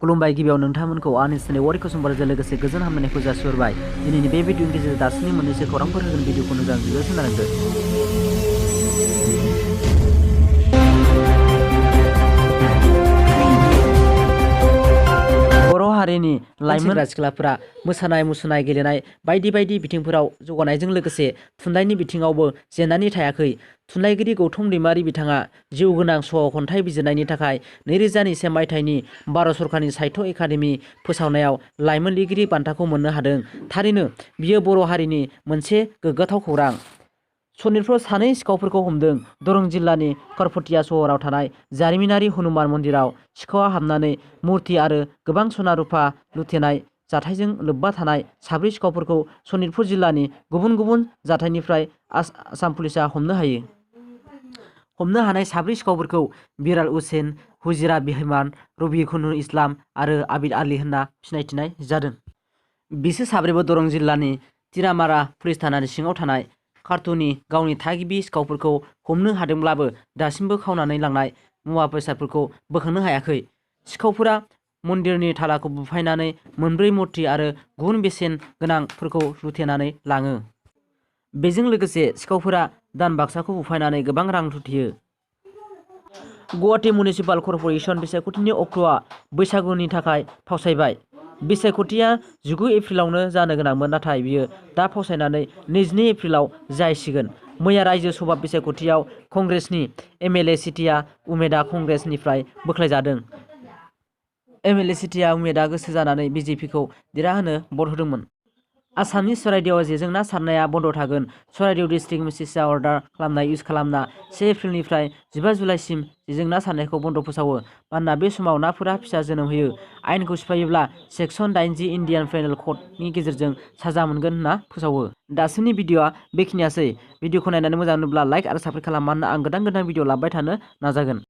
खुलुमबाय गिबियाव नोंथांमोनखौ आंनि चेनेल वारि कुसुमबारजों लोगोसे गोजोन हामलायनायखौ जासिहरबाय। दिनैनि बे भिडिअनि गेजेरजों दासिमनि मोननैसो खौरांफोर होगोन भिडिअखौ मोजां गिबियाव खोनालांदो। बर' हारिनि लाइमोन सेंग्रा सिख्लाफोरा मोसानाय मुसुरनाय गेलेनाय बायदि बायदि बिथिंफोराव जौगानायजों लोगोसे थुनलाइनि बिथिङावबो जेननानै थायाखै। थुनलाइगिरि गौतम दैमारि बिथाङा जिउ गोनां सल' खन्थाइ बिजिरनायनि थाखाय 2021 मायथाइनि भारत सरकारनि साहित्य एकादेमि फोसावनायाव लाइमोन लिरगिरि बान्थाखौ मोननो हादों। थारैनो बियो बर' हारिनि मोनसे गोग्गाथाव खौरां। सनितपुराव सानै सिखावफोरखौ हमदों। दरं जिल्लानि करफटिया सहराव थानाय जारिमिनारि हनुमान मन्दिराव सिखावआ हाबनानै मुर्ति आरो गोबां सना रुफा लुथेनाय जाथायजों लोब्बा थानाय साब्रै सिखावफोरखौ सनितपुर जिल्लानि गुबुन गुबुन जाथायनिफ्राय आसाम पुलिसा हमनो हानाय साब्रै सिखावफोरखौ बिराल हुसैन, हुजिरा बिहमान, रबिकुनुर इस्लाम आरो आबिद आली होनना सिनायथिनाय जादों। बिसोर साब्रैबो दरं जिल्लानि तिरामारा पुलिस थानानि सिङाव थानाय कार्टुननि गावनि थागिबि सिखावफोरखौ हमनो हादोंब्लाबो दासिमबो खावनानै लांनाय मुवा बेसादफोरखौ बोखांनो हायाखै। सिखावफोरा मन्दिरनि थालाखौ बुफायनानै मोनब्रै मुर्ति आरो गुबुन बेसेन गोनांफोरखौ लुथेनानै लाङो। बेजों लोगोसे सिखावफोरा दान बाक्साखौ बुफायनानै गोबां रां लुथियो। गुवाहाटी मिउनिसिपाल कर्परेसन बिसायख'थिनि अक्ट'आ बैसागुनि थाखाय फावसायबाय। बिसायख'थिया 19 एप्रिलावनो जानो गोनांमोन, नाथाय बियो दा फावसायनानै 22 एप्रिलाव जाहैसिगोन। मैया रायजो सभा बिसायख'थियाव कंग्रेसनि एमएलए सिटिया उमेदआ कंग्रेसनिफ्राय बोख्लायजादों। एमएलए सिटिया उमेदआ गोसो जानानै बिजेपिखौ देरहाहोनो भट होदोंमोन। आसामनि चराइदेवआव जेजों ना सारनाया बन्द थागोन। चराइदेव डिस्ट्रिक्ट मेजिस्ट्रेटआ अर्डार खालामनाय इउज खालामना 1 एप्रिलनिफ्राय 15 जुलाइसिम जेजों ना सारनायखौ बन्द फोसावो। मानोना बे समाव नाफोरा फिसा जोनोम होयो। आयेनखौ सिफायोब्ला सेक्सन 80 इन्डियान पेनेल क'डनि गेजेरजों साजा मोनगोन होनना फोसावो। दासिमनि भिडिअआ बेखिनियासै। भिडिअखौ नायनानै मोजां मोनोब्ला लाइक आरो साबस्क्राइब खालाम, मानोना आं गोदान भिडिअ लाबोबाय थानो नाजागोन।